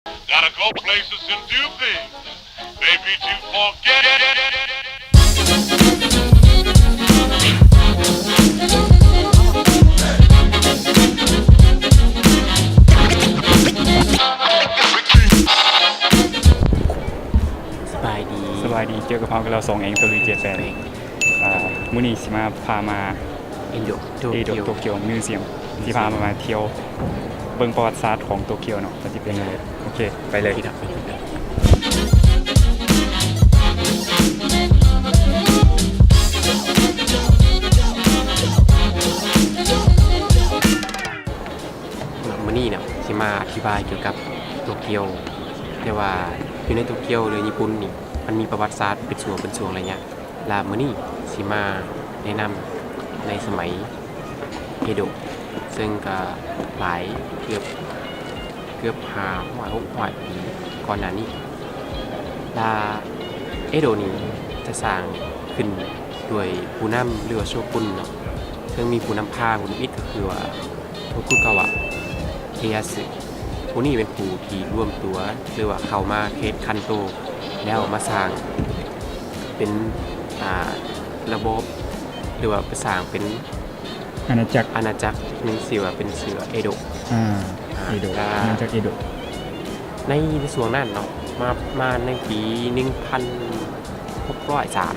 Gotta go places and do things. Maybe to forget. ສະບາຍດີ ສະບາຍດີ ເຈີກັບເຮົາກັນແລ້ວ ສອງແອງໂຕລີ ເຈແປນ ອ່າ ມື້ນີ້ຊິມາ ພາມາ ເອໂດະ ໂຕ ເອໂດະ ກຽວ ໂຕກຽວ ມິວຊຽມ ຊິພາມາທ່ຽວເບິ່ງປະຫວັດສາດຂອງໂຕກຽວເນາະ ວ່າຊິເປັນແນວໃດ. ໂອເຄ ໄປເລີຍ. ມື້ນີ້ເນາະ ຊິມາອະທິບາຍກ່ຽວກັບໂຕກຽວ ແຕ່ວ່າຢູ່ໃນໂຕກຽວ ຫຼື ຍີ່ປຸ່ນນີ້ ມັນມີປະຫວັດສາດເປັນຊ່ວງເປັນຊ່ວງໄລຍະ ລະມື້ນີ້ຊິມາແນະນຳໃນສະໄໝເອໂດະ ເຊິ່ງກະຫຼາຍເກືອບ ເກືອບຫ້າຮ້ອຍ ຫົກຮ້ອຍປີກ່ອນໜ້ານີ້ ລະເອໂດະນີ້ຈະສ້າງຂຶ້ນດ້ວຍຜູ້ນຳ ຫຼືວ່າໂຊກຸນເນາະ ເຊິ່ງມີຜູ້ນຳພາ ຜູ້ນຳອິດ ກໍຄືວ່າ ໂທກຸກາວະ ເອຍາສຶ ຜູ້ນີ້ເປັນຜູ້ທີ່ລວມຕົວ ຫຼືວ່າເຂົ້າມາເຂດຄັນໂຕ ແລ້ວມາສ້າງເປັນ ອ່າ ລະບອບ ຫຼືວ່າໄປສ້າງເປັນອານາຈັກ ອານາຈັກໜຶ່ງ ຊື່ວ່າເປັນຊື່ວ່າເອໂດະ ອ່າ ອ່າ ເອໂດະ ອານາຈັກເອໂດະ ໃນ ໃນຊ່ວງນັ້ນເນາະ ມາ ມາໃນປີໜຶ່ງພັນຫົກຮ້ອຍສາມ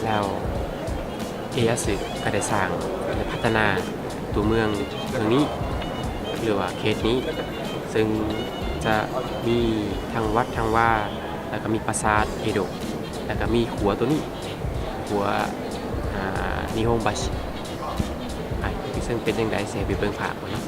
ແລ້ວເອຍາສຶກໍໄດ້ສ້າງ ແລະ ພັດທະນາຕົວເມືອງ ເມືອງນີ້ ຫຼືວ່າເຂດນີ້ ເຊິ່ງຈະມີທັງວັດທັງວາ ແລ້ວກໍມີປາສາດເອໂດະ ແລ້ວກໍມີຂົວໂຕນີ້ ຂົວ ອ່າ ນິຮົງບາຊິ ອ່າ ເຊິ່ງເປັນຈັ່ງໃດ ຊິໃຫ້ໄປເບິ່ງພາບເນາະ.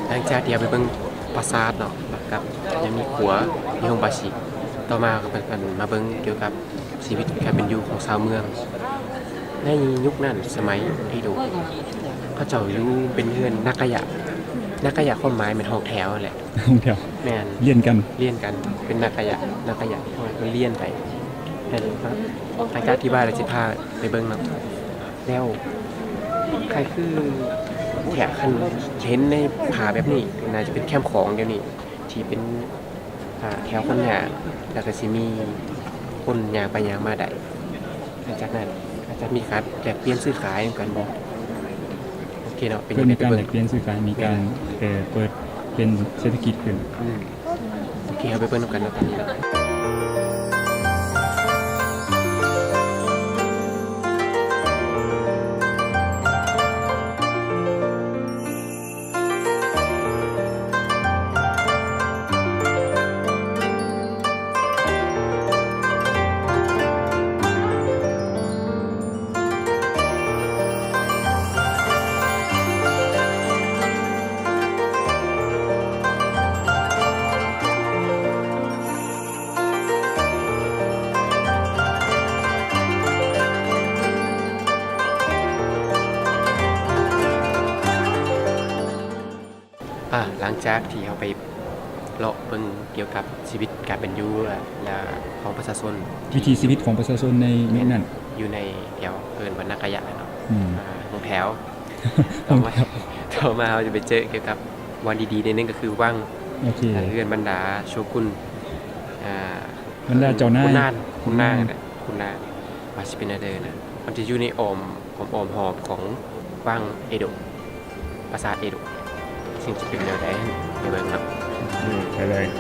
ຫຼັງຈາກທີ່ເຮົາໄປເບິ່ງປາສາດເນາະ ແລ້ວກໍຍັງມີຂົວ ນິຮົງບາຊິ ຕໍ່ມາເຮົາກໍມາເບິ່ງກ່ຽວກັບ ຊີວິດການເປັນຢູ່ຂອງຊາວເມືອງໃນຍຸກນັ້ນ ສະໄໝເອໂດະ ເຂົາເຈົ້າຢູ່ເປັນເຮືອນນາກາຍະ. ນາກາຍະຄວາມໝາຍແມ່ນຫ້ອງແຖວຫັ້ນແຫຼະ. ຫ້ອງແຖວ. ແມ່ນ. ລຽນກັນ. ລຽນກັນ ເປັນນາກາຍະ ນາກາຍະ ເພິ່ນລຽນໄປ. ແມ່ນ. ຫຼັງຈາກທີ່ວ່າແລ້ວ ຊິພາໄປເບິ່ງເນາະ. ແລ້ວ ໃຄຄື ແຖວ ຄັນເຫັນໃນພາບແບບນີ້ ໜ້າຈະເປັນແຄມຂອງດຽວນີ້ ທີ່ເປັນ ອ່າ ແຖວຄົນຍ່າງ ແລ້ວກໍຊິມີຄົນຍ່າງໄປຍ່າງມາໄດ້. ຫຼັງຈາກນັ້ນ ອາດຈະມີການແລກປ່ຽນຊື້ຂາຍນຳກັນບໍ? ໂອເຄເນາະ ເປັນ ເພິ່ນມີການແລກປ່ຽນຊື້ຂາຍ ມີການ ແມ່ນ ເປີດເປັນເສດຖະກິດຂຶ້ນ. ອືມ ໂອເຄ ເຮົາໄປເບິ່ງນຳກັນເນາະ ຕອນນີ້ເນາະ. ອ່າ ຫຼັງຈາກທີ່ເຮົາໄປເລາະເບິ່ງກ່ຽວກັບຊີວິດການເປັນຢູ່ ແລະ ຂອງປະຊາຊົນ ວິຖີຊີວິດຂອງປະຊາຊົນໃນຍຸກນັ້ນ ຢູ່ໃນແຖວເອີ້ນວ່ານາກາຍະເນາະ ອືມ ອ່າ ຫ້ອງແຖວ ຕໍ່ມາ ຕໍ່ມາເຮົາຈະໄປເຈີກ່ຽວກັບວັງດີໆ ໜ້ອຍໜຶ່ງ ກໍຄືວັງ ໂອເຄ ເຮືອນບັນດາໂຊກຸນ ອ່າ ບັນດາເຈົ້ານາຍ ຂຸນນາງ ຂຸນນາງ ຂຸນນາງ ວ່າຊິເປັນແນວໃດນະ ມັນຈະຢູ່ໃນອ້ອມ ອ້ອມໆຮອບຂອງວັງເອໂດະ ປາສາດເອໂດະ ເຊິ່ງຈະເປັນແນວໃດ ໄປເບິ່ງເນາະ. ອືມ ໄປເລີຍ. ເ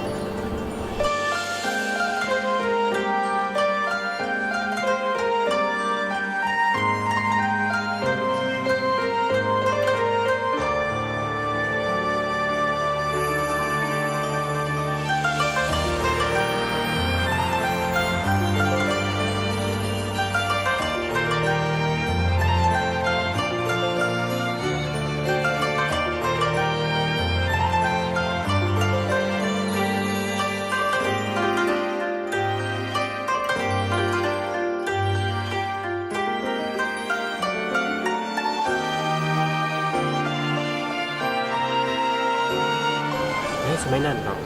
ສະໄໝນັ້ນເນາະ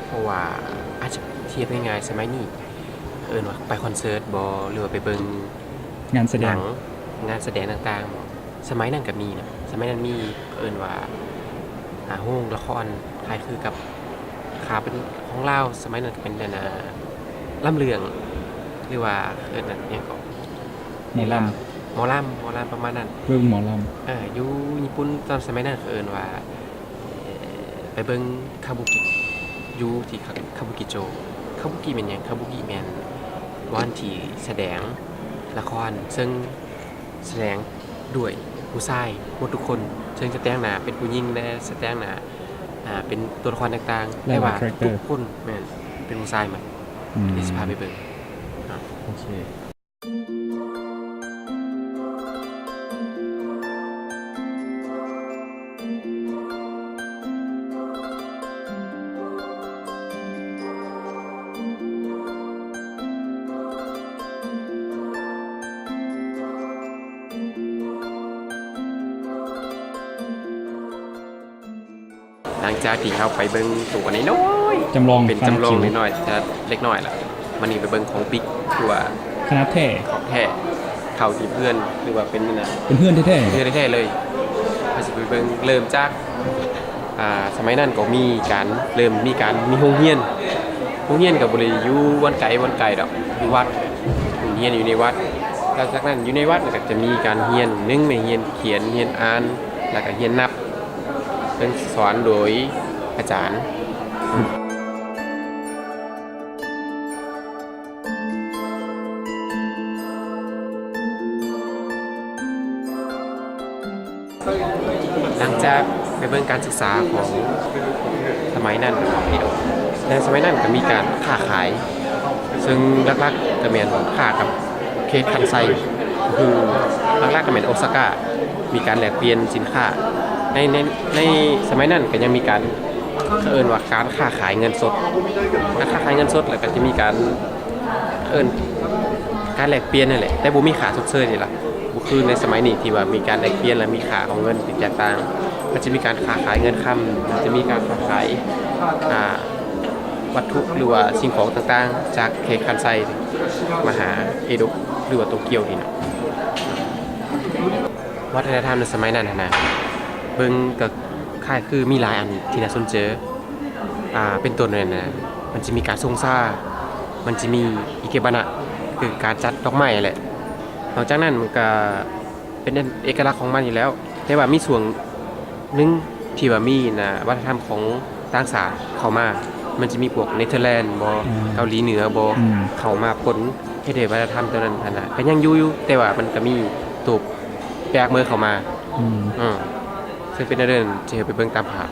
ເພາະວ່າອາດຈະທຽບງ່າຍໆ ສະໄໝນີ້ເອີ້ນວ່າໄປຄອນເສີດບໍ ຫຼືວ່າໄປເບິ່ງ ງານສະແດງ ໜັງ ງານສະແດງຕ່າງໆບໍ. ສະໄໝນັ້ນກໍມີນະ ສະໄໝນັ້ນມີເອີ້ນວ່າ ອ່າ ໂຮງລະຄອນ ຄ້າຍຄືກັບ ຖ້າເປັນຂອງລາວສະໄໝນັ້ນກໍເປັນອັນນ່າ ລຳເລື່ອງ ຫຼືວ່າເອີ້ນຫຍັງເກາະ ໝໍລຳ ໝໍລຳ ໝໍລຳປະມານນັ້ນ ເບິ່ງໝໍລຳ ເອີ ຢູ່ຍີ່ປຸ່ນຕອນສະໄໝນັ້ນເຂົາເອີ້ນວ່າ ເອີ ໄປເບິ່ງຄາບູກິ ຢູ່ທີ່ຄາ ຄາບູກິໂຈ. ຄາບູກິແມ່ນຫຍັງ? ຄາບູກິແມ່ນບ່ອນທີ່ສະແດງລະຄອນ ເຊິ່ງ ສະແດງດ້ວຍຜູ້ຊາຍໝົດທຸກຄົນ ເຊິ່ງສະແດງໜ້າເປັນຜູ້ຍິງ ແລະ ສະແດງໜ້າ ອ່າ ເປັນຕົວລະຄອນຕ່າງໆ ແຕ່ວ່າທຸກຄົນແມ່ນເປັນຜູ້ຊາຍໝົດ. ອືມ ທີ່ຊິພາໄປເບິ່ງເນາະ. ໂອເຄ. ຫຼັງຈາກທີ່ເຮົາໄປເບິ່ງໂຕນ້ອຍໆ ຈຳລອງ ເປັນຈຳລອງນ້ອຍໆ ແຕ່ເລັກນ້ອຍລະ ມານີ້ໄປເບິ່ງຂອງຈິງ ຄືວ່າຂະໜາດແທ້ ຂອງແທ້ ເທົ່າທີ່ເຮືອນ ຫຼືວ່າເປັນນັ້ນນະ ເປັນເຮືອນແທ້ໆ ເຮືອນແທ້ໆເລີຍ. ເຮົາຊິໄປເບິ່ງ ເລີ່ມຈາກ ອ່າ ສະໄໝນັ້ນກໍມີການ ເລີ່ມມີການ ມີໂຮງຮຽນ ໂຮງຮຽນກໍບໍ່ໄດ້ຢູ່ບ່ອນໄກບ່ອນໄກດອກ ຢູ່ວັດ ໂຮງຮຽນຢູ່ໃນວັດ. ຫຼັງຈາກນັ້ນຢູ່ໃນວັດກໍຈະມີການຮຽນ ໜຶ່ງແມ່ນຮຽນຂຽນ ຮຽນອ່ານ ແລ້ວກໍຮຽນນັບ ເຊິ່ງສອນໂດຍອາຈານ. ຫຼັງຈາກໄປເບິ່ງການສຶກສາຂອງສະໄໝນັ້ນ ໃນສະໄໝນັ້ນກໍມີການຄ້າຂາຍ ເຊິ່ງຫຼັກໆກໍແມ່ນຄ້າກັບເຂດຄັນໄຊ ກໍຄືຫຼັກໆກໍແມ່ນໂອຊາກາ ມີການແລກປ່ຽນສິນຄ້າ ໃນ ໃນ ໃນສະໄໝນັ້ນກໍຍັງມີການ ເຂົາເອີ້ນວ່າການຄ້າຂາຍເງິນສົດ ການຄ້າຂາຍເງິນສົດ ແລ້ວກໍຈະມີການ ເອີ້ນການແລກປ່ຽນນັ້ນແຫຼະ ແຕ່ບໍ່ມີຄ່າຊົດເຊີຍນີ້ລະ ບໍ່ຄືໃນສະໄໝນີ້ທີ່ວ່າມີການແລກປ່ຽນ ແລະ ມີຄ່າຂອງເງິນທີ່ແຕກຕ່າງ. ມັນຈະມີການຄ້າຂາຍເງິນຄຳ ມັນຈະມີການຄ້າຂາຍ ອ່າ ວັດຖຸ ຫຼືວ່າສິ່ງຂອງຕ່າງໆ ຈາກເຂດຄັນໄຊມາຫາເອໂດະ ຫຼືວ່າໂຕກຽວນີ້ນະ. ວັດທະນະທຳໃນສະໄໝນັ້ນຫັ້ນນະ ເບິ່ງກໍຄ້າຍຄືມີຫຼາຍອັນທີ່ໜ້າສົນໃຈ ອ່າ ເປັນຕົ້ນນັ້ນນະ ມັນຈະມີການຊົງຊາ ມັນຈະມີອິເກບານະ ຄືການຈັດດອກໄມ້ຫັ້ນແຫຼະ. ນອກຈາກນັ້ນມັນກະເປັນເອກະລັກຂອງມັນຢູ່ແລ້ວ ແຕ່ວ່າມີຊ່ວງໜຶ່ງທີ່ວ່າມີນະ ວັດທະນະທຳຂອງຕ່າງຊາດເຂົ້າມາ ມັນຈະມີພວກເນເທີແລນບໍ ອືມ ເກົາຫຼີເໜືອບໍ ອືມ ເຂົ້າມາປົນ ເຮັດໃຫ້ວັດທະນະທຳຕົວນັ້ນຫັ້ນນະ ກໍຍັງຢູ່ຢູ່ ແຕ່ວ່າມັນກໍມີໂຕແປກເໝີເຂົ້າມາ ອືມ ເຊິ່ງເປັນແນວໃດນັ້ນ ຊິໃຫ້ໄປເບິ່ງຕາມພາບ.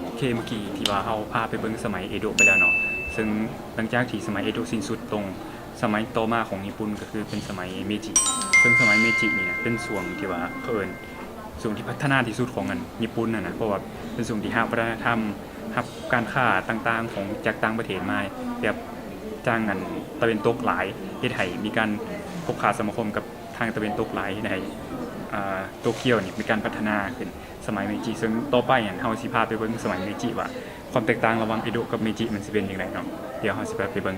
ໂອເຄ ເມື່ອກີ້ທີ່ວ່າເຮົາພາໄປເບິ່ງສະໄໝເອໂດະໄປແລ້ວເນາະ ເຊິ່ງຫຼັງຈາກທີ່ສະໄໝເອໂດະສິ້ນສຸດລົງ ສະໄໝຕໍ່ມາຂອງຍີ່ປຸ່ນກໍຄືເປັນສະໄໝເມຈິ ເຊິ່ງສະໄໝເມຈິນີ້ນະ ເປັນຊ່ວງທີ່ວ່າເຂົາເອີ້ນຊ່ວງທີ່ພັດທະນາທີ່ສຸດຂອງອັນຍີ່ປຸ່ນຫັ້ນນະ ເພາະວ່າເປັນຊ່ວງທີ່ຮັບວັດທະນະທຳ ຮັບການຄ້າຕ່າງໆຂອງ ຈາກຕ່າງປະເທດມາ ແບບທາງອັນຕາເວັນຕົກຫຼາຍ ເຮັດໃຫ້ມີການພົບປະສະມາຄົມກັບ ທາງຕາເວັນຕົກຫຼາຍ ເຮັດໃຫ້ ອ່າ ໂຕກຽວນີ້ມີການພັດທະນາຂຶ້ນສະໄໝເມຈິ ເຊິ່ງຕໍ່ໄປຫັ້ນ ເຮົາຊິພາໄປເບິ່ງສະໄໝເມຈິວ່າ ຄວາມແຕກຕ່າງລະຫວ່າງເອໂດະກັບເມຈິມັນຊິເປັນຈັ່ງໃດເນາະ. ດຽວເຮົາຊິພາໄປເບິ່ງ.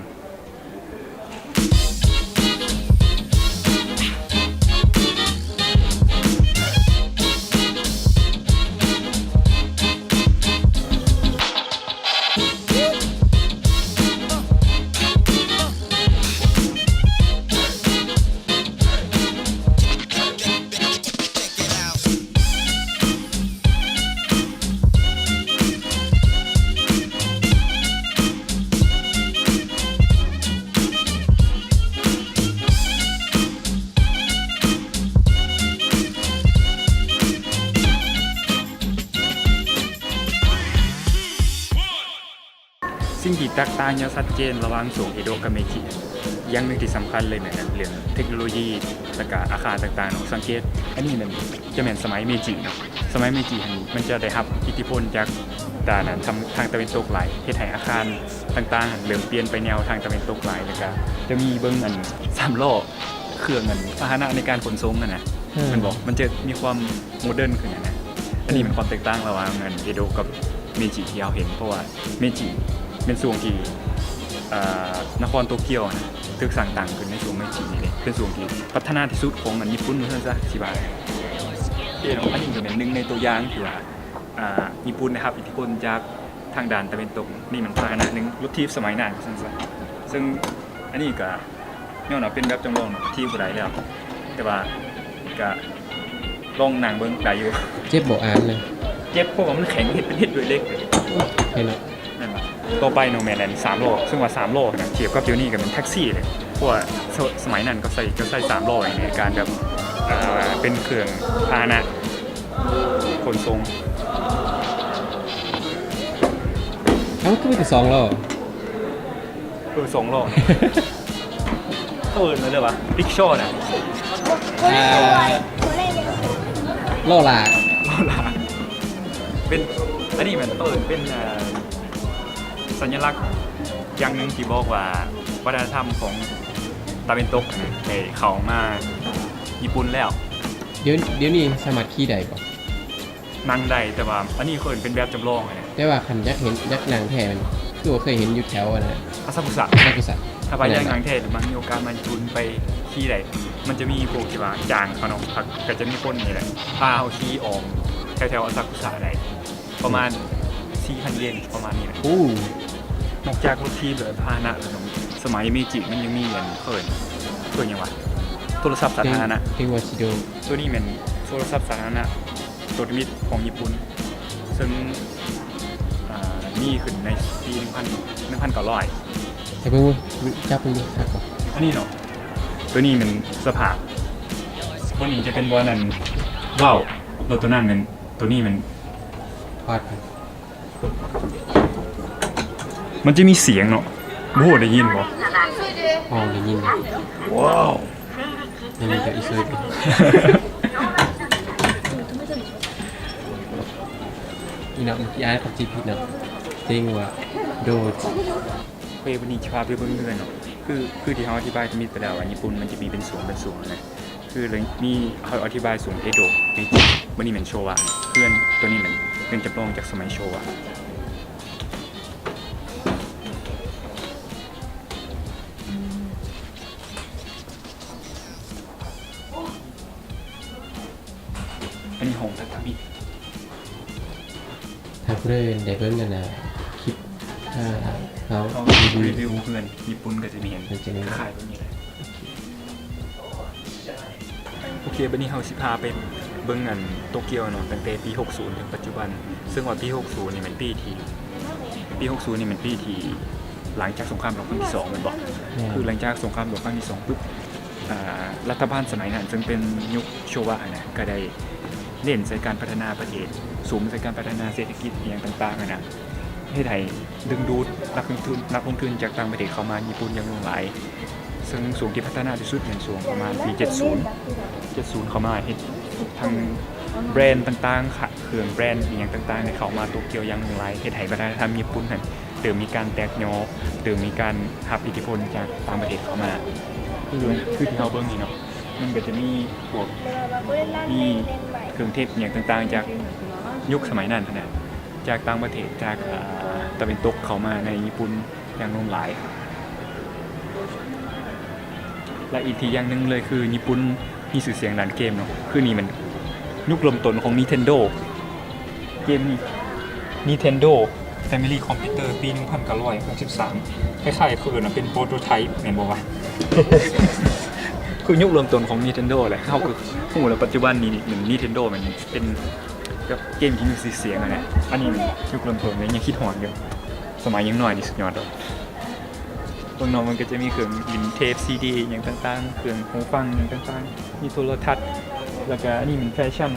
ທີ່ແຕກຕ່າງຢ່າງຊັດເຈນລະຫວ່າງຊ່ວງເອໂດະກັບເມຈິ ຢ່າງໜຶ່ງທີ່ສຳຄັນເລີຍແມ່ນເລື່ອງເທັກໂນໂລຢີ ແລະກະອາຄານຕ່າງໆເນາະ. ສັງເກດ ອັນນີ້ແມ່ນ ຈະແມ່ນສະໄໝເມຈິເນາະ. ສະໄໝເມຈິຫັ້ນ ມັນຈະໄດ້ຮັບອິດທິພົນຈາກດ້ານທາງ ທາງຕາເວັນຕົກຫຼາຍ ເຮັດໃຫ້ອາຄານຕ່າງໆຫັ້ນເລີ່ມປ່ຽນໄປແນວທາງຕາເວັນຕົກຫຼາຍ ແລະກະຈະມີເບິ່ງອັນສາມລໍ້ ເຄື່ອງອັນພາຫະນະໃນການຂົນສົ່ງຫັ້ນນະ ແມ່ນບໍ່? ມັນຈະມີຄວາມໂມເດີນຂຶ້ນຫັ້ນນະ. ອັນນີ້ແມ່ນຄວາມແຕກຕ່າງລະຫວ່າງອັນເອໂດະກັບເມຈິທີ່ເຮົາເຫັນ ເພາະວ່າເມຈິແມ່ນຊ່ວງທີ່ ອ່າ ນະຄອນໂຕກຽວຫັ້ນນະ ຖືກສ້າງຕັ້ງຂຶ້ນໃນຊ່ວງເມຈິນີ້ເດ້ ເປັນຊ່ວງທີ່ພັດທະນາທີ່ສຸດຂອງອັນຍີ່ປຸ່ນວ່າຊັ້ນຊະ ຊິວ່າ. ເອເນາະ ອັນນີ້ກໍແມ່ນໜຶ່ງໃນຕົວຢ່າງທີ່ວ່າ ອ່າ ຍີ່ປຸ່ນໄດ້ຮັບອິດທິພົນຈາກທາງດ້ານຕາເວັນຕົກ. ນີ້ມັນພາຫະນະໜຶ່ງ ລົດຖີບສະໄໝນັ້ນວ່າຊັ້ນຊະ. ເຊິ່ງອັນນີ້ກໍຍ້ອນວ່າເປັນແບບຈຳລອງເນາະ ຖີບບໍ່ໄດ້ແລ້ວ ແຕ່ວ່າກໍລອງນັ່ງເບິ່ງໄດ້ຢູ່. ເຈັບບໍ່ອ່ານເລີຍ? ເຈັບ ເພາະວ່າມັນແຂງ ເຮັດ ເປັນເຮັດດ້ວຍເຫຼັກ. ໂອ້ ເຫັນແລ້ວ. ແມ່ນບໍ່? ຕໍ່ໄປເນາະ ແມ່ນອັນສາມລໍ້ ເຊິ່ງວ່າສາມລໍ້ນະ ທຽບກັບດຽວນີ້ກໍແມ່ນແທັກຊີເລີຍ ເພາະວ່າສະ ສະໄໝນັ້ນເຂົາໃຊ້ ເຂົາໃຊ້ສາມລໍ້ໃນການແບບ ເປັນເຄື່ອງພາຫະນະຂົນສົ່ງ. ເອົ້າ ຄືມີແຕ່ສອງລໍ້? ເອີ ສອງລໍ້. ເຂົາເອີ້ນວ່າເລີຍວ່າ Rickshaw ນະ ອ່າ ລໍ້ລາກ ລໍ້ລາກ ເປັນ ອັນນີ້ແມ່ນເຂົາເອີ້ນເປັນ ເອີ ສັນຍະລັກຢ່າງໜຶ່ງທີ່ບອກວ່າວັດທະນະທຳຂອງຕາເວັນຕົກນະ ໄດ້ເຂົ້າມາຍີ່ປຸ່ນແລ້ວ. ດຽວ ດຽວນີ້ສາມາດຂີ່ໄດ້ບໍ່? ນັ່ງໄດ້ ແຕ່ວ່າອັນນີ້ເຂົາເອີ້ນເປັນແບບຈຳລອງຫັ້ນນະ. ແຕ່ວ່າຄັນຢາກເຫັນ ຢາກນັ່ງແທ້ ມັນຄືວ່າເຄີຍເຫັນຢູ່ແຖວອັນນັ້ນ ອາຊາກຸສະ ອາຊາກຸສະ. ຖ້າວ່າຢາກນັ່ງແທ້ ມັກມີໂອກາດມາຍີ່ປຸ່ນ ໄປຂີ່ໄດ້. ມັນຈະມີພວກທີ່ວ່າຈ້າງເຂົາເນາະ ກໍຈະມີຄົນນີ້ແຫຼະ ພາເຮົາຂີ່ອ້ອມແຖວໆອາຊາກຸສະໄດ້ ປະມານ ອືມ ສີ່ພັນເຢນ ປະມານນີ້ແຫຼະ. ໂອ້ ນອກຈາກລົດຖີບ ແລະ ພາຫະນະແລ້ວເນາະ ສະໄໝເມຈິມັນຍັງມີອັນ ເອີ້ນ ເອີ້ນຫຍັງວະ ໂທລະສັບສາທາລະນະ ເຕັງ ເຕັງວາຊິໂດ. ໂຕນີ້ແມ່ນໂທລະສັບສາທາລະນະ ໂຕທຳອິດຂອງຍີ່ປຸ່ນ ເຊິ່ງ ອ່າ ມີຂຶ້ນໃນປີໜຶ່ງພັນ ໜຶ່ງພັນເກົ້າຮ້ອຍ. ໃຫ້ເບິ່ງ ຈັບເບິ່ງດູ ຄັກບໍ່? ອັນນີ້ເນາະ ໂຕນີ້ແມ່ນສະພາບ ໂຕນີ້ຈະເປັນບ່ອນອັນ ວ້າວ ແລ້ວໂຕນັ້ນແມ່ນ ໂຕນີ້ແມ່ນ ມັນຈະມີສຽງເນາະ ບໍ່ຮູ້ໄດ້ຍິນບໍ່? ອໍ ໄດ້ຍິນ. ວ້າວ ຍັງມີແຕ່ອີເຊີ ອີເນາະ ເມື່ອກີ້ອ້າຍເຂົ້າໃຈຜິດເນາະ ເຕັງວ່າໂດດ. ໂອເຄ ວັນນີ້ຈະພາໄປເບິ່ງເຮືອນເນາະ ຄື ຄືທີ່ເຮົາອະທິບາຍທຳອິດໄປແລ້ວວ່າຍີ່ປຸ່ນມັນຈະມີເປັນຊ່ວງ ເປັນຊ່ວງນະ ຄືເລີຍມີ ເຮົາອະທິບາຍຊ່ວງເອໂດະ ເມຈິ ບັດນີ້ແມ່ນໂຊວະ. ເຮືອນໂຕນີ້ແມ່ນເຮືອນຈຳລອງຈາກສະໄໝໂຊວະ. ອັນນີ້ຫ້ອງທາດາມິ ຖ້າຜູ້ໃດໄດ້ເບິ່ງອັນນ່າ ຄລິບ ເອີ ເຮົາ ເຮົາ ຣີວິວ ຣີວິວເຮືອນຍີ່ປຸ່ນກໍຈະມີເຫັນ ມັນຈະມີ ຄ້າຍໆແບບນີ້ແຫຼະ. ໂອເຄ ບັດນີ້ເຮົາຊິພາໄປເບິ່ງອັນໂຕກຽວເນາະ ຕັ້ງແຕ່ປີຫົກສິບເຖິງປັດຈຸບັນ ເຊິ່ງວ່າປີຫົກສິບນີ້ແມ່ນປີທີ່ ປີຫົກສິບນີ້ແມ່ນປີທີ່ຫຼັງຈາກສົງຄາມໂລກຄັ້ງທີສອງ ແມ່ນບໍ່? ແມ່ນ. ຄືຫຼັງຈາກສົງຄາມໂລກຄັ້ງທີສອງປຶບ ອ່າ ລັດຖະບານສະໄໝນັ້ນ ເຊິ່ງເປັນຍຸກໂຊວະຫັ້ນນະ ກໍໄດ້ເນັ້ນໃສ່ການພັດທະນາປະເທດ, ສຸມໃສ່ການພັດທະນາເສດຖະກິດອີ່ຫຍັງຕ່າງໆຫັ້ນນະ, ເຮັດໃຫ້ດຶງດູດນັກລົງທຶນ, ນັກລົງທຶນຈາກຕ່າງປະເທດເຂົ້າມາຍີ່ປຸ່ນຢ່າງຫຼວງຫຼາຍ. ເຊິ່ງຊ່ວງທີ່ພັດທະນາທີ່ສຸດແມ່ນຊ່ວງປະມານປີເຈັດສິບ ເຈັດສິບເຂົ້າມາເຮັດທັງແບຣນຕ່າງໆ ເຄື່ອງແບຣນອີ່ຫຍັງຕ່າງໆ ໄດ້ເຂົ້າມາໂຕກຽວຢ່າງຫຼວງຫຼາຍ, ເຮັດໃຫ້ວັດທະນະທຳຍີ່ປຸ່ນຫັ້ນ ເລີ່ມມີການແຕກຫຍໍ້, ເລີ່ມມີການຮັບອິດທິພົນຈາກຕ່າງປະເທດເຂົ້າມາ. ຄື ຄືທີ່ເຮົາເບິ່ງນີ້ເນາະ, ມັນກໍຈະມີພວກ ມີເຄື່ອງເທັບອີ່ຫຍັງຕ່າງໆ ຈາກຍຸກສະໄໝນັ້ນຫັ້ນນະ, ຈາກຕ່າງປະເທດ, ຈາກ ເອີ ຕາເວັນຕົກເຂົ້າມາໃນຍີ່ປຸ່ນຢ່າງຫຼວງຫຼາຍ. ແລະ ອີກທີ່ຢ່າງໜຶ່ງເລີຍຄືຍີ່ປຸ່ນ ມີຊື່ສຽງດ້ານເກມເນາະ, ຄືນີ້ແມ່ນຍຸກເລີ່ມຕົ້ນຂອງ Nintendo. ເກມນີ້ Nintendo Family Computer ປີໜຶ່ງພັນເກົ້າຮ້ອຍຫົກສິບສາມ ຄ້າຍໆ ເຂົາເອີ້ນວ່າເປັນ prototype ແມ່ນບໍ່ວະ? ຄືຍຸກເລີ່ມຕົ້ນຂອງ Nintendo ແຫຼະ, ເຮົາກໍຮູ້ແລ້ວ ປັດຈຸບັນນີ້ Nintendo ແມ່ນເປັນແບບເກມທີ່ມີຊື່ສຽງຫັ້ນແຫຼະ. ອັນນີ້ແມ່ນຍຸກເລີ່ມຕົ້ນເລີຍ, ຍັງຄິດຮອດຢູ່, ສະໄໝຍັງນ້ອຍນີ້ສຸດຍອດໂລດ. ເບິ່ງເນາະ, ມັນກໍຈະມີເຄື່ອງຫຼິ້ນເທບ ຊີດີ ອີ່ຫຍັງຕ່າງໆ, ເຄື່ອງຫູຟັງອີ່ຫຍັງຕ່າງໆ, ມີໂທລະທັດ, ແລ້ວກໍອັນນີ້ແມ່ນແຟຊັ່ນ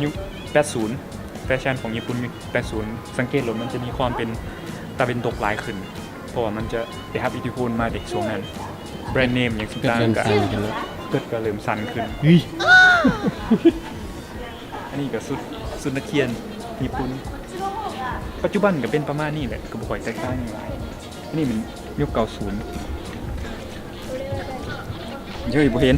ຍຸກແປດສິບ, ແຟຊັ່ນຂອງຍີ່ປຸ່ນຍຸກແປດສິບ. ສັງເກດໂລດ, ມັນຈະມີຄວາມເປັນຕາເວັນຕົກຫຼາຍຂຶ້ນ. ເພາະວ່າມັນຈະໄດ້ຮັບອິດທິພົນມາເດ ຊ່ວງນັ້ນ ແບຣນເນມຫຍັງຕ່າງໆ ເກີດເລີ່ມສັ່ນຂຶ້ນເນາະ ເກີດກໍເລີ່ມສັ່ນຂຶ້ນ. ເຮີ້ຍ ອັນນີ້ກໍຊຸດ ຊຸດນັກຮຽນຍີ່ປຸ່ນ ປັດຈຸບັນກໍເປັນປະມານນີ້ແຫຼະ ກໍບໍ່ຄ່ອຍແຕກຕ່າງຫຍັງຫຼາຍ. ອັນນີ້ແມ່ນຍຸກເກົ້າສິບ ເຮີ້ຍ ບໍ່ເຫັນ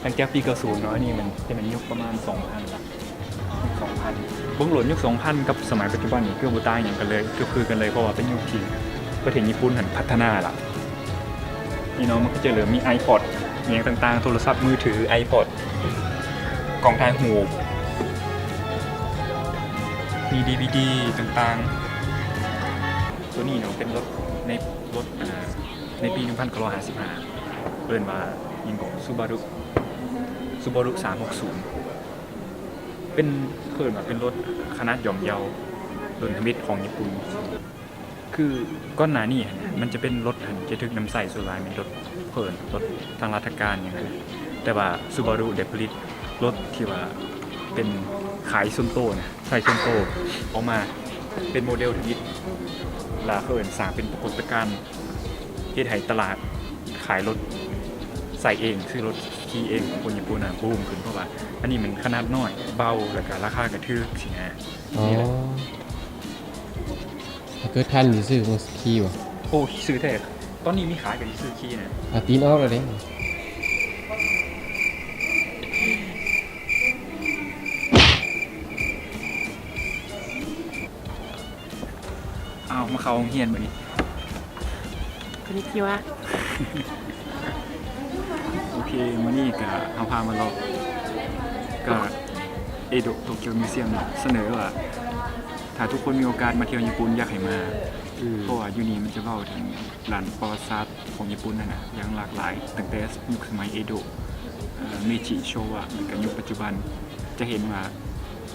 ຫຼັງຈາກປີເກົ້າສິບເນາະ ອັນນີ້ມັນຈະແມ່ນຍຸກປະມານສອງພັນລະ ສອງພັນ ເບິ່ງໂລດ ຍຸກສອງພັນກັບສະໄໝປັດຈຸບັນນີ້ ຄືບໍ່ຕ່າງຫຍັງກັນເລີຍ ຄືຄືກັນເລີຍ ເພາະວ່າເປັນຍຸກທີ່ປະເທດຍີ່ປຸ່ນຫັ້ນພັດທະນາລະ. ນີ້ເນາະ ມັນກໍຈະເລີ່ມມີໄອພອດ ອີ່ຫຍັງຕ່າງໆ ໂທລະສັບມືຖື ໄອພອດ ກ້ອງຖ່າຍຮູບ ມີດີວີດີຕ່າງໆ. ໂຕນີ້ເນາະ ເປັນລົດ ໃນລົດ ອ່າ ໃນປີໜຶ່ງພັນເກົ້າຮ້ອຍຫ້າສິບຫ້າ ເອີ້ນວ່າຫຍັງເກາະ ຊູບາຣຸ ຊູບາຣຸສາມຫົກສູນ ເປັນ ເອີ້ນວ່າເປັນລົດຂະໜາດຍ່ອມເຍົາ ລຸ້ນທຳອິດຂອງຍີ່ປຸ່ນ. ຄືກ່ອນໜ້ານີ້ຫັ້ນນະ ມັນຈະເປັນລົດຫັ້ນ ຈະຖືກນຳໃຊ້ສ່ວນຫຼາຍແມ່ນລົດເພິ່ນ ລົດທາງລາຊະການຫຍັງຫັ້ນນະ ແຕ່ວ່າຊູບາຣຸໄດ້ຜະລິດລົດທີ່ວ່າເປັນຂາຍສ່ວນໂຕນະ ໃຊ້ສ່ວນໂຕອອກມາເປັນໂມເດວທຳອິດ ລະເຂົາເອີ້ນສ້າງເປັນປາກົດການ ເຮັດໃຫ້ຕະຫຼາດຂາຍລົດໃຊ້ເອງ ຊື້ລົດຂີ່ເອງຂອງຄົນຍີ່ປຸ່ນນະ ບູມຂຶ້ນ ເພາະວ່າອັນນີ້ມັນຂະໜາດນ້ອຍ ເບົາ ແລ້ວກະລາຄາກະຖືກຊີ້ນະ. ອໍ ນີ້ແຫຼະ ຖ້າເກີດທັນຊິຊື້ມາຂີ່ບໍ່? ໂອ້ ຊື້ແທ້ ຕອນນີ້ມີຂາຍ ກໍຊິຊື້ຂີ່ນະ. ອາ ຕີນອອກແລ້ວເດ້. ອ້າວ ມາເຂົ້າໂຮງຮຽນບັດນີ້ ຄົນນີ້ທີ່ວ່າ ໂອເຄ ມື້ນີ້ກະເຮົາພາມາເລາະ ກະເອໂດະໂຕກຽວມິວຊຽມ ສະເໜີວ່າ ຖ້າທຸກຄົນມີໂອກາດມາທ່ຽວຍີ່ປຸ່ນ ຢາກໃຫ້ມາ ອືມ ເພາະວ່າຢູ່ນີ້ມັນຈະເວົ້າເຖິງດ້ານປະຫວັດສາດຂອງຍີ່ປຸ່ນຫັ້ນນະ ຢ່າງຫຼາກຫຼາຍ ຕັ້ງແຕ່ຍຸກສະໄໝເອໂດະ ເອີ ເມຈິ ໂຊວະ ແລ້ວກະຍຸກປັດຈຸບັນ ຈະເຫັນວ່າ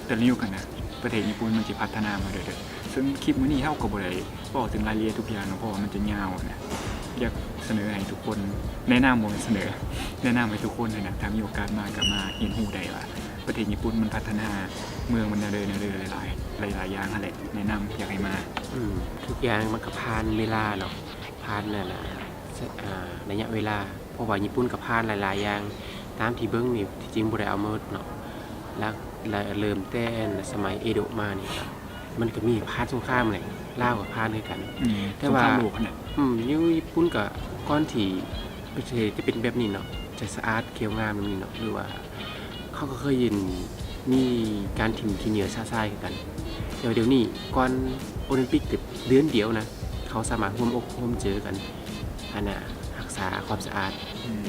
ແຕ່ລະຍຸກຫັ້ນນະ ປະເທດຍີ່ປຸ່ນມັນຊິພັດທະນາມາເລື້ອຍໆ. ເຊິ່ງຄລິບມື້ນີ້ເຮົາກໍບໍ່ໄດ້ເວົ້າເຖິງລາຍລະອຽດທຸກຢ່າງເນາະ ເພາະວ່າມັນຈະຍາວຫັ້ນນະ. ຢາກສະເໜີໃຫ້ທຸກຄົນ ແນະນຳ ບໍ່ແມ່ນສະເໜີ ແນະນຳໃຫ້ທຸກຄົນຫັ້ນນະ ຖ້າມີໂອກາດມາກໍມາຮຽນຮູ້ໄດ້ວ່າ ປະເທດຍີ່ປຸ່ນມັນພັດທະນາ ເມືອງມັນແນວໃດແນວໃດ ຫຼາຍໆ ຫຼາຍໆຢ່າງຫັ້ນແຫຼະ ແນະນຳ ຢາກໃຫ້ມາ. ອືມ ທຸກຢ່າງມັນກໍຜ່ານເວລາເນາະ ຜ່ານນັ້ນນະ ອາ ໄລຍະເວລາ ເພາະວ່າຍີ່ປຸ່ນກໍຜ່ານຫຼາຍໆຢ່າງ ຕາມທີ່ເບິ່ງນີ້ ທີ່ຈິງບໍ່ໄດ້ເອົາໝົດເນາະ ລະ ລະເລີ່ມແຕ່ສະໄໝເອໂດະມານີ້ ມັນກໍມີຜ່ານສົງຄາມແຫຼະ ລາວກໍຜ່ານຄືກັນ ອືມ ແຕ່ວ່າ ສົງຄາມໂລກຫັ້ນແຫຼະ ອືມ ຢູ່ຍີ່ປຸ່ນກໍກ່ອນທີ່ປະເທດຈະເປັນແບບນີ້ເນາະ ຈະສະອາດຂຽວງາມແບບນີ້ເນາະ ຫຼືວ່າເຂົາກໍເຄີຍເຫັນມີການຖິ້ມຂີ້ເຫຍື້ອຊະຊາຍຄືກັນ ແຕ່ວ່າດຽວນີ້ກ່ອນໂອລິມປິກແຕ່ເດືອນດຽວນະ ເຂົາສາມາດຮ່ວມອົກຮ່ວມໃຈກັນ ອັນນ່າ ຮັກສາຄວາມສະອາດ ອືມ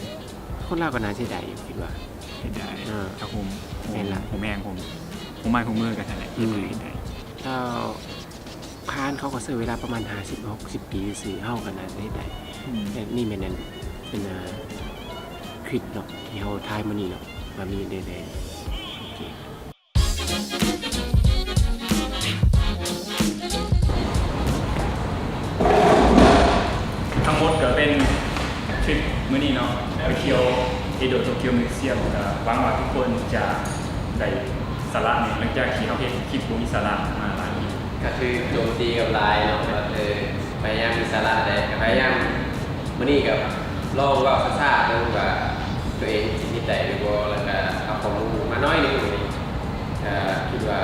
ຄົນລາວກໍໜ້າເສຍດາຍຢູ່ ຄິດວ່າ ເສຍດາຍ ເອີ ຖ້າໂຮມ ໂຮມ ແມ່ນລະ ໂຮມແຮງ ໂຮມ ໂຮມໄມ້ໂຮມມືກັນຫັ້ນແຫຼະ ອືມ ເຮັດໄດ້ ແລ້ວຜ່ານເຂົາກໍໃຊ້ເວລາປະມານຫ້າສິບ ຫົກສິບປີຊື່ໆ ເຮົາກໍໜ້າຈະເຮັດໄດ້ ອືມ ແຕ່ນີ້ແມ່ນອັນ ເປັນ ເອີ ຄລິບເນາະ ທີ່ເຮົາຖ່າຍມື້ນີ້ເນາະ ວ່າມີແນວໃດ ໂອເຄ. ທັງໝົດກໍເປັນທຣິບມື້ນີ້ເນາະ ໄປທ່ຽວເອໂດະໂຕກຽວມິວຊຽມ ກໍຫວັງວ່າທຸກຄົນຈະໄດ້ສາລະແດ່ ຫຼັງຈາກທີ່ເຮົາເຮັດຄລິບບໍ່ມີສາລະມາຫຼາຍປີ. ກໍຖືກໂຈມຕີກັນຫຼາຍເນາະ ກໍເອີ ພະຍາຍາມມີສາລະແດ່ ກໍພະຍາຍາມ ມື້ນີ້ກໍລອງເວົ້າຊ້າໆເບິ່ງວ່າຕົວເອງຊິເຮັດໄດ້ຫຼືບໍ່ ແລ້ວກໍເອົາຂໍ້ມູນມາໜ້ອຍໜຶ່ງ ກໍຄິດວ່າ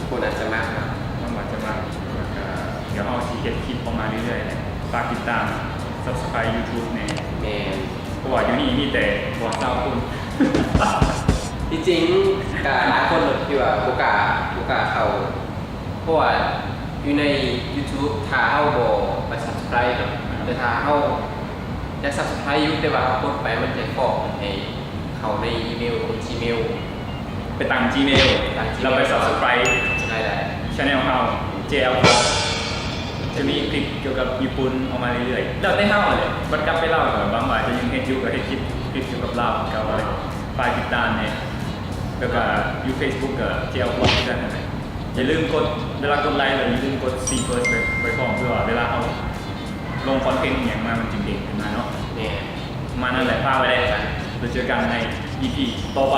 ຄົນອາດຈະມັກເນາະ ຫວັງວ່າຈະມັກ ແລ້ວກໍດຽວເຮົາຊິເຮັດຄລິບອອກມາເລື້ອຍໆແຫຼະ ຝາກຕິດຕາມ Subscribe YouTube ແດ່ ແມ່ນ ເພາະວ່າຢູ່ນີ້ມີແຕ່ບໍ່ຊາວຄົນ ທີ່ຈິງກໍຫຼາຍຄົນທີ່ວ່າບໍ່ກ້າ ບໍ່ກ້າເຂົ້າ ເພາະວ່າຢູ່ໃນ YouTube ຖ້າເຮົາບໍ່ໄປ Subscribe ເນາະ ແຕ່ຖ້າເຮົາຢາກ Subscribe ຢູ່ ແຕ່ວ່າເຮົາກົດໄປ ມັນຈະຟ້ອງໃຫ້ເຂົ້າໃນອີເມວຂອງ Gmail ໄປຕັ້ງ Gmail ຕັ້ງ Gmail ແລ້ວໄປ Subscribe ໄດ້ Channel ເຮົາ JL Vlog ຈະມີຄລິບກ່ຽວກັບຍີ່ປຸ່ນອອກມາເລື້ອຍໆ ແລ້ວແຕ່ເຮົາຫັ້ນແຫຼະ ບັດກັບໄປລາວກໍຫວັງວ່າຈະຍັງເຮັດຢູ່ ກໍເຮັດຄລິບ ຄລິບກ່ຽວກັບລາວ ກໍຝາກຕິດຕາມແດ່ ແລ້ວກໍຢູ່ Facebook ກໍ JL Vlog ຄືກັນຫັ້ນແຫຼະ. ຢ່າລືມກົດ ເວລາກົດໄລ ແລ້ວຢ່າລືມກົດ See First ໄວ້ ໄວ້ພ້ອມ ເພື່ອວ່າເວລາເຮົາລົງຄອນເທັນອີ່ຫຍັງມາ ມັນຈຶ່ງເດ້ງຂຶ້ນມາເນາະ ແມ່ນ ປະມານນັ້ນແຫຼະ ຝາກໄວ້ແດ່ ແລ້ວເຈີກັນໃນ ອີພີ ຕໍ່ໄປ.